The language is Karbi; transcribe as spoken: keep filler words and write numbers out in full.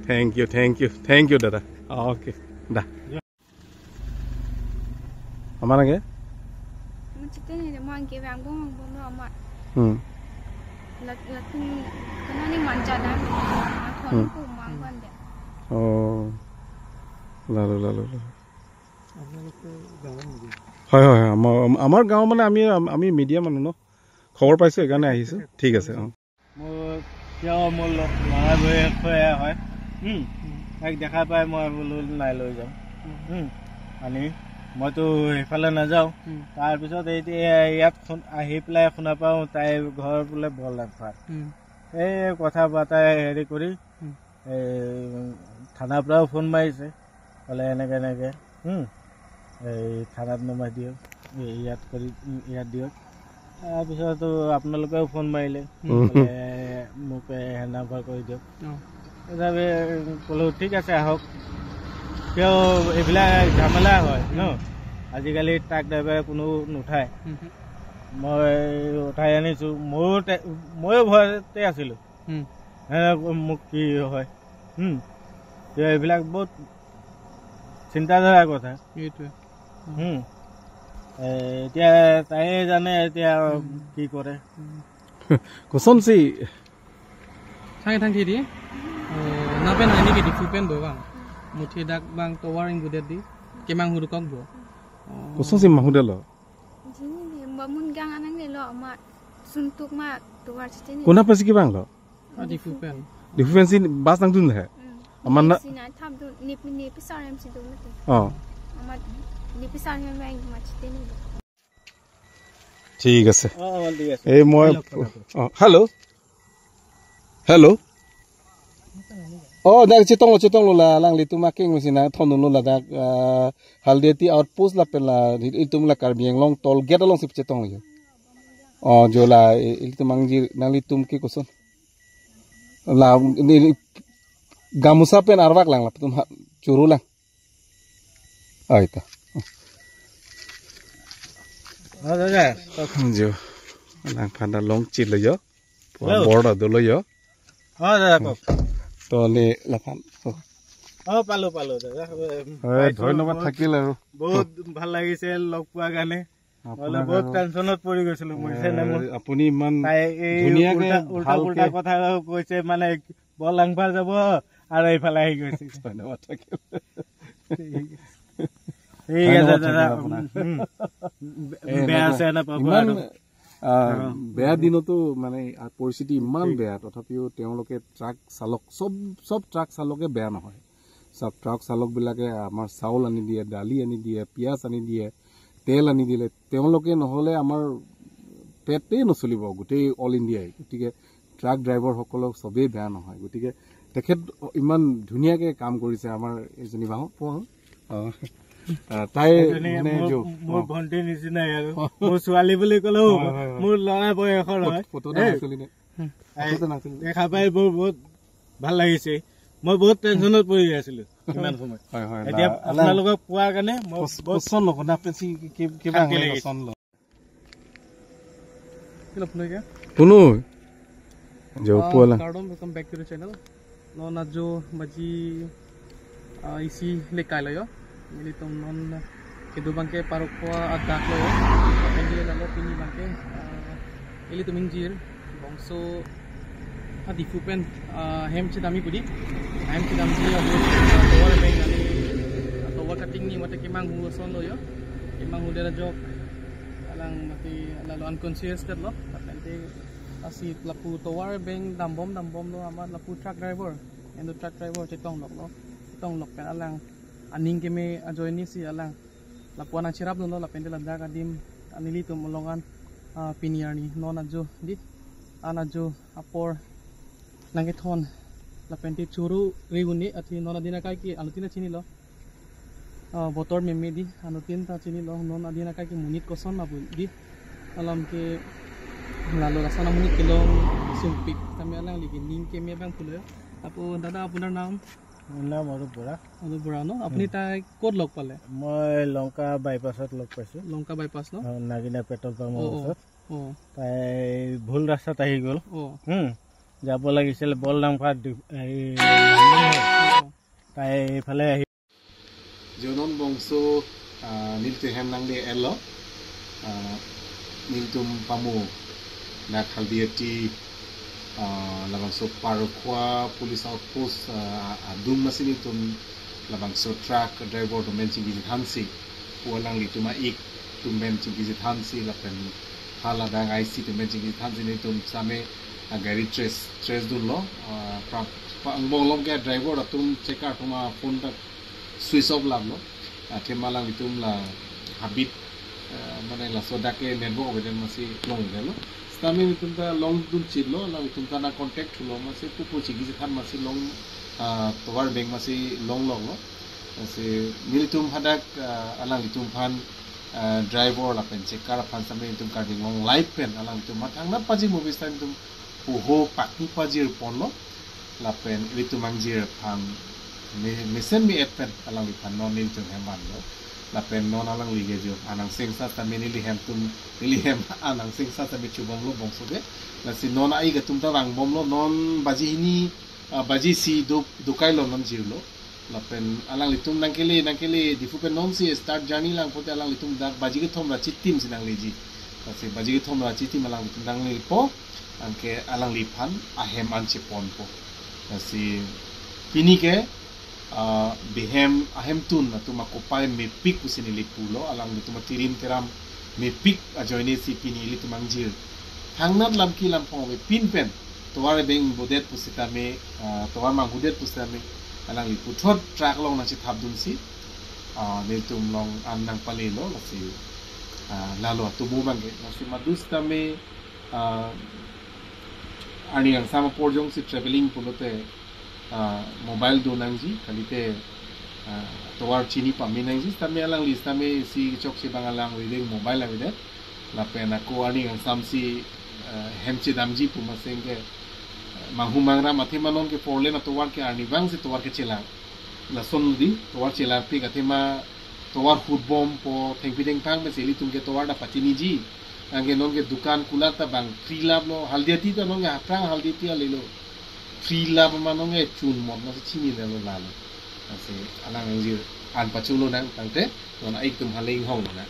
Thank you, thank you, thank you, dada. Okay, da. Amar age? Mo chitene de mo angke bang bong bong lo amar. Hmm. Lat latin kana ni manja dan. Kon Hmm. Ko mang kon de. Oh. Lalo, lalo, lalo. আপোনালোকৰ গাঁৱৰ নেকি? হয়, হয়, হয়। আমাৰ, আমাৰ গাঁও মানে আমি, আমি মিডিয়া মানুহ ন। খবৰ পাইছো, সেইকাৰণে আহিছো। ঠিক আছে, অ। মোৰ প্ৰিয়, মোৰ ল-, ল'ৰা গৈ হয়। হুম। তাইক দেখা পাই মই বোলো নাই লৈ যাম। হুম। আনি মইতো সেইফালে নাযাওঁ। হুম। তাৰপিছত এতিয়া ইয়াত শুন-, আহি পেলাই শুনা পাওঁ তাইৰ ঘৰ বোলে বৰলাংফাৰ। হুম। এই কথা বাৰ্তা হেৰি কৰি হুম। এই থানাৰ পৰাও ফোন মাৰিছে। ক'লে এনেকে এনেকে, হুম, এই থানাত নমাই দিয়ক, এই ইয়াত কৰি, ইয়াত দিয়ক। তাৰপিছতো আপোনালোকেও ফোন মাৰিলে, হুম। ক'লে, "মোক এই হেণ্ড অভাৰ কৰি দিয়ক।" অ। তথাপি ক'লো, "ঠিক আছে, আহক।" কিয় এইবিলাক ঝামেলা হয় ন? হুম। আজিকালি ট্ৰাক ড্ৰাইভাৰে কোনো নুঠায়। হুম, হুম। মই উঠাই আনিছোঁ। ময়ো তে-, ময়ো ভয়তে আছিলোঁ। হুম। হে, মোক কি হয়? হুম। তো এইবিলাক বহুত চিন্তাধাৰা কথা। এইটোৱে। হুম। এ, এতিয়া তাইয়ে জানে এতিয়া হুম। কি কৰে। হুম। Kosonsi? Thang thang thidi. Oh, lapen neli ke Diphu pen bo bang. Muthi dak bang tovar inggudet di. Kemang hurukok bo. Oh. Kosonsi manghu detlo? Jini ni, ba mun gang anang ni lo, ma suntuk ma tovar chitene. Konat pensi kevanglo? Ah, Diphu pen. Diphu pensi bus nangdun he? Hmm. Aman na- Sina thap dun, ni, ni pisar hem si dun mati. Oh. Ama ni pisar hem ma chitene. ঠিক আছে। অ, অ, ঠিক আছে। এই মই, hello', hello'. অ, hello'. Hello'. Oh, dak chetonglo, chetonglo la, alanglitum akeng mesi nangthondunlo ladak, ah, Haldiati outpost lapen la, itum la Karbi Anglong toll gate alongsi chetonglo. Oh, jo la, i-, ilitum angjir, nanglitum ke koson. La, ni, ni, gamusa pen arvak lang, latum ha, churu lang. Ai ta. Oh, dada, kok. Jo. Langphan ta longchitlo jo. Hello. Border dolo jo. Oh, dada, kok. To ne laphan. Oh. Oh, পালো, পালো, দাদা। এ, পাইছো, ধন্যবাদ বহুত, থাকিল আৰু। বহুত ভাল লাগিছে লগ পোৱা কাৰণে। আপোনাৰ বোলে বহুত আৰু টেনচনত পৰি গৈছিলো মই, এ, চেনেমত। আপুনি ইমান তাই এই ধুনীয়াকে উল্টা, উল্টা, ভালকে উল্টা কথা কৈছে, মানে, বৰলাংফাৰ যাব আৰু এইফালে আহি গৈছে। ধন্যবাদ থাকিল। ঠিক আছে, ধন্যবাদ দাদা। থাকিল আপোনাক। উম, উম। বে-, এ, বেয়া এনেকুৱা চেয়া নাপাব ইমান, আৰু। আ, অ। বেয়া দিনতো মানে, আ, পৰিস্থিতি ইমান ঠিক। বেয়া, তথাপিও তেওঁলোকে ট্ৰাক চালক, চব, চব ট্ৰাক চালকে বেয়া নহয়। চব ট্ৰাক চালকবিলাকে আমাৰ চাউল আনি দিয়ে, দালি আনি দিয়ে, পিঁয়াজ আনি দিয়ে, তেল আনি দিলে, তেওঁলোকে নহ'লে আমাৰ পেটেই নচলিব গোটেই অল ইণ্ডিয়াই। গতিকে ট্ৰাক ড্ৰাইভাৰসকলক চবেই বেয়া নহয়। গতিকে তেখেত ইমান ধুনীয়াকে কাম কৰিছে আমাৰ এইজনী বাহক, পোৱা হ'ল। অ। আ, তাই এইজনী মানে মোৰ, যো-, মোৰ অ। ভণ্টিৰ নিচিনাই আৰু। অ। মোৰ ছোৱালী বুলি ক'লেও হয়, হয়, হয়। মোৰ ল'ৰা বয়সৰ ফটো, হয়। ফটো এটা এ, নাছিলি নে? এই, ফটো এটা নাছিলি নে? দেখা পাই মোৰ বহুত ভাল লাগিছে। মই বহুত টেনচনত পৰি আছিলো ইমান সময়। হয়, হয়, এতিয়া না, আপোনালোকক পোৱাৰ কাৰণে মই পচ-, বহুত পচন্দ লগা, না, পেচি কি, কি, কিবা শান্তি হয়, লাগিছে। পচন্দ লগা। Hello, hello, ya. Puno. Jo, ah, puala. Kardom, welcome back to the channel. Non ajo baji, ah, isi lekai lo yo. Ilitum non kedo abangke parokwa adak lo yo. Kemudian lalu pini abangke, ah, ilitum ingjir bangso, ah, Diphu pen, ah, hem chedamji pudi. Hem chedamji ahu, ah, tovar abeng kali, ah, tovar cutting ni mate kemanghu ason lo yo. Kemanghu dera jok. Alang mati lalu unconscious det lo. Lapen te asi lapu tovar abeng dambom dambom lo amat lapu truck driver. Endo truck driver chetong lok lo. Chetong lok pen alang aning keme ajoine si alang lapu-an nangcherapdunlo lapen te ladak adim nelitum along an, ah, pini arni non ajo di, an ajo apor nangkethon lapen te churu re-un-e, athe non adin akai ke anuttin ta chinilo. Ah, botor meme di, anuttin ta chinilo, non adin akai ke monit koson lapu di. Alam ke lalu rasa na monit kelong sumpik, tame alangli ke ning keme abang pulo. Apo dada, আপোনাৰ নাম? মোৰ নাম অৰূপ বৰা। অৰূপ বৰা ন? আপুনি উম। তাই ক'ত লগ পালে? মই লংকা বাইপাছত লগ পাইছো। লংকা বাইপাছ ন? অ, নাগিনা পেট্ৰল পাম্পৰ অ, অ, ওচৰত। অ। তাই ভুল ৰাস্তাত আহি গ'ল। অ। হুম। যাব লাগিছিল, বল নাংফা দু-, এই, তাই এইফালে আহি। Jonon bongso, ah, nelitum hem nangle-etlo, ah, nelitum pamo dak Haldiati, ah, labangso Parkhua Police Outpost, ah, adung masi nelitum labangso truck driver atum pen chingki chethansi, pu alanglitum a-ik atum pen chingki chethansi lapen hala adang I C atum pen chingki chethansi nelitum same, ah, gari trace, trace dunlo, ah, pra-, pa angbong along ke driver atum checker atum a-phone ta switch off laplo. Athema alanglitum la habit, ah, mane laso dak ke network avedet masi longdetlo. Sitame nelitum ta longdun chitlo, alanglitum ta nang contact thulo masi pupu chingki chethan masi long, ah, tovar beng masi longloklo. Lasi nelitum hadak, ah, alanglitum aphan, ah, driver lapen checker aphan sitame nelitum Karbi Anglong Live pen alanglitum mathangnat pajir movies ta nelitum puho pakni pajir ponlo. Lapen ilitum angjir aphan me-, mesen me-et pen alangliphan non nelitum hem vanlo. Lapen non alangli ke jo anang sengsa sitame neli hem atum, neli hem anang sengsa sitame chobomlo bongso ke. Lasi non a-ik atum ta vangbomlo, non baji hini, ah, baji isi do, dokailo non jirlo. Lapen alanglitum nangkele, nangkele Diphu pen nonsi start journey lang pote alanglitum dak baji kethom ra chitim si nangleji. Lasi baji kethom ra chitim alanglitum nangle po, anke alangliphan ahem an cheponpo. Lasi pini ke, ah, bihem ahemtun atum akopai mepik pusi neli pulo, alanglitum atirim tiram mepik ajoine si pini ilitum angjir thangnat lamki lamphong avepin pen tovar beng bodet pusitame, ah, tovar manghudet pusitame alangli puthot truck along nangchethapdunsi, ah, nelitum along an nangpalelo, lasi, ah, lalo atomo abang ke. Lasi madu sitame, ah, arni angsam apor jongsi traveling pulote, ah, mobile do nangji, kalite, ah, tovar chini pame nangji, sitame alangli sitame isi chokche abang alangli ding mobile avedet. Lapen ako arni angsam si, ah, hem chedamji pu maseng ke, ah, manghu mangram athema non ke four lane atovar ke arnivang si tovar ke chelang. Lason di tovar chelarpik athema tovar hutbompo thengpi thengphang pensi ilitum ke tovar ta pachiniji. Anke non ke dukan kulat ta bang free laplo, Haldiati ta non ke aphrang Haldiati alelo. Free lap ma non ke chun mot ma si chinidetlo lalo. Lasi alang angjir an pachunlo nang tangte non a-ik atum hale inghonglo nang.